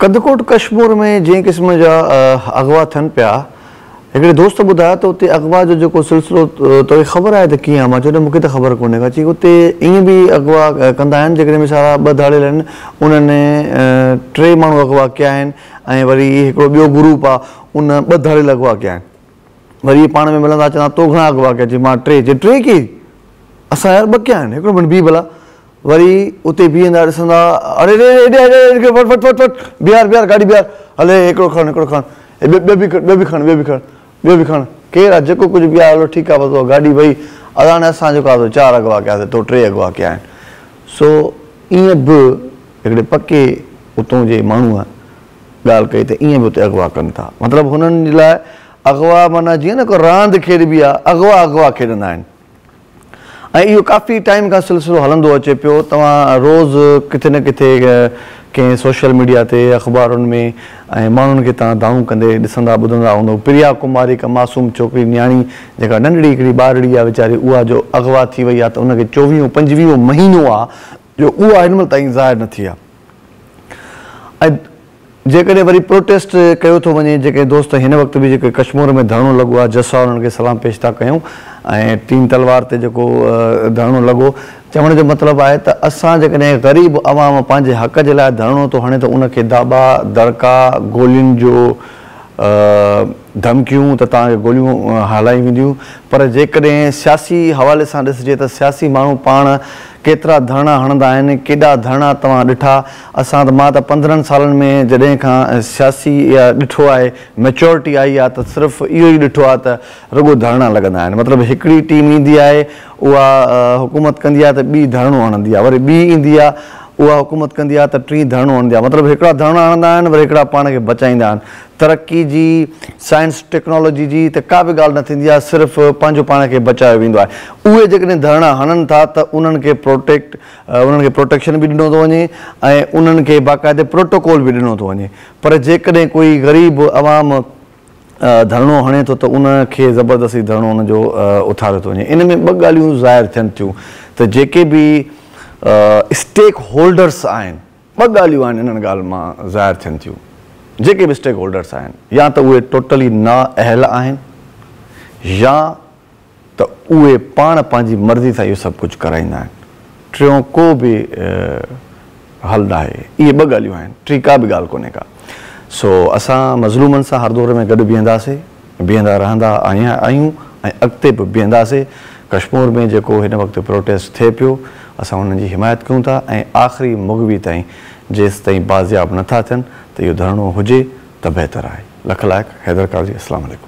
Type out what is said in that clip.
ڪنڌڪوٽ ڪشمور ۾ جنهن قسم جا اغوا ٿين پيا، هڪڙي دوست ٻڌايو ته اتي اغوا جو جيڪو سلسلو توکي خبر آهي ته ڪيئن آهي؟ مان چيو نه مونکي ته خبر ڪونهي ڪا، چي اتي ائين به اغوا ڪندا آهن جيڪڏهن مثال ٻه ڌاڙيل آهن انهن ٽي ماڻهو اغوا ڪيا آهن ۽ وري هڪڙو ٻيو گروپ آهي ان ٻه ڌاڙيل اغوا ڪيا آهن وري اهي پاڻ ۾ ملندا چوندا تو گهڻا اغوا ڪيا؟ چي مان ٽي، چي ٽي ڪيئي اسان يار ٻه ڪيا آهن هڪڙو منٽ بيهه ڀلا وري اتي بيهندا ڏسندا اڙي ري ري هيڏي هيڏي وٺ وٺ وٺ وٺ بيهار بيهار گاڏي بيهار هلي هڪڙو کڻ هڪڙو کڻ هي ٻيو ٻيو به ٻيو به کڻ ٻيو به کڻ ٻيو به کڻ ڪير آ جيڪو ڪجهه به آ هلو ٺيڪ آ بس اها گاڏي وئي ادا اسان جيڪو آ سو چار اغوا ڪياسي تو ٽي اغوا ڪيا آهن سو ائين به هڪڙي پڪي اتون جي ماڻهوء ڳالهه ڪئي ته ائين به اتي اغوا ڪن ٿا مطلب هنن جي لاء اغوا معنيٰ جيئن نه ڪو راند کيڏبي آ اغوا اغوا کيڏندا آهن. ۽ اهو ڪافي ٽائيم کان سلسلو هلندو اچي پيو توهان روز ڪٿي نه ڪٿي ڪنهن سوشل ميڊيا تي اخبارن ۾ ۽ ماڻهن کي توهان دانهون ڪندي ڏسندا ٻڌندا هوندؤ پريا ڪماري هڪ معصوم ڇوڪري نياڻي جيڪا ننڍڙي هڪڙي ٻارڙي آهي ويچاري اها جو اغوا ٿي وئي آهي ته ان کي چوويهون پنجويهون مهينو آهي جو اها هن مهل تائين ظاهر نه ٿي آهي ۽ جيڪڏهن وري پروٽيسٽ ڪيو ٿو وڃي جيڪي دوست هن وقت به جيڪي ڪشمور ۾ ڌرڻو لڳو آهي جس آ انهن کي سلام پيش ٿا ڪيون ۽ تين تلوار تي جيڪو ڌرڻو لڳو چوڻ جو مطلب آهي ته اسان جيڪڏهن غريب عوام پنهنجي حق جي لاء ڌرڻو ٿو هڻي ته ان کي داٻا دڙڪا گولين جو ڌمڪيون ته توهان کي گوليون هلايون وينديون پر جيڪڏهن سياسي حوالي سان ڏسجي ته سياسي ماڻهو پاڻ ڪيترا ڌرڻا هڻندا آهن ڪيڏا ڌرڻا توهان ڏٺا اسان ته مان ته 15 سالن ۾ جڏهن کان سياسي اها ڏٺو آهي ميچورٽي آئي آهي ته صرف اهو ئي ڏٺو آهي ته رڳو ڌرڻا لڳندا آهن مطلب هڪڙي ٽيم ايندي آهي اها حڪومت ڪندي آهي ته ٻي ڌرڻو هڻندي آهي وري ٻي ايندي آهي اها حڪومت ڪندي آهي ته ٽين ڌرڻو هڻندي آهي مطلب هڪڙا ڌرڻا هڻندا آهن وري هڪڙا پاڻ کي بچائيندا آهن ترقي جي سائنس ٽيڪنالاجي جي ته ڪا به ڳالهه نه ٿيندي آهي صرف پنهنجو پاڻ کي بچايو ويندو آهي اهي جيڪڏهن ڌرڻا هڻن ٿا ته انهن کي پروٽيڪٽ انهن کي پروٽيڪشن به ڏنو ٿو وڃي ۽ انهن کي باقاعدي پروٽوڪول به ڏنو ٿو وڃي پر جيڪڏهن ڪوئي غريب عوام ڌرڻو هڻي ٿو ته ان کي زبردستي ڌرڻو ان جو اٿاريو ٿو وڃي ان ۾ ٻه ڳالهيون ظاهر ٿين ٿيون ته جيڪي به اسٽيڪ هولڊرس آهن ٻه ڳالهيون آهن انهن ڳالهه مان ظاهر ٿين ٿيون جيڪي به اسٽيڪ هولڊرس آهن يا ته اهي ٽوٽلي نااهل آهن يا ته اهي پاڻ پنهنجي مرضي سان اهو سڀ ڪجهه ڪرائيندا آهن. ٽيون ڪو به حل ناهي. اهي ٻه ڳالهيون آهن، ٽين ڪا به ڳالهه ڪونهي ڪا. سو اسان مظلومن سان هر دور ۾ گڏ بيهنداسي، بيهندا رهندا آيا آهيون ۽ اڳتي به بيهنداسي. ڪشمور ۾ جيڪو هن وقت پروٽيسٽ ٿئي پيو، اسان انهن جي حمايت ڪيون ٿا ۽ آخري مغوي تائين جيستائين بازياب نه ٿا ٿين ته اهو ڌرڻو هجي ته بهتر آهي. لک لائق، حيدر قاضي، اسلام عليڪم.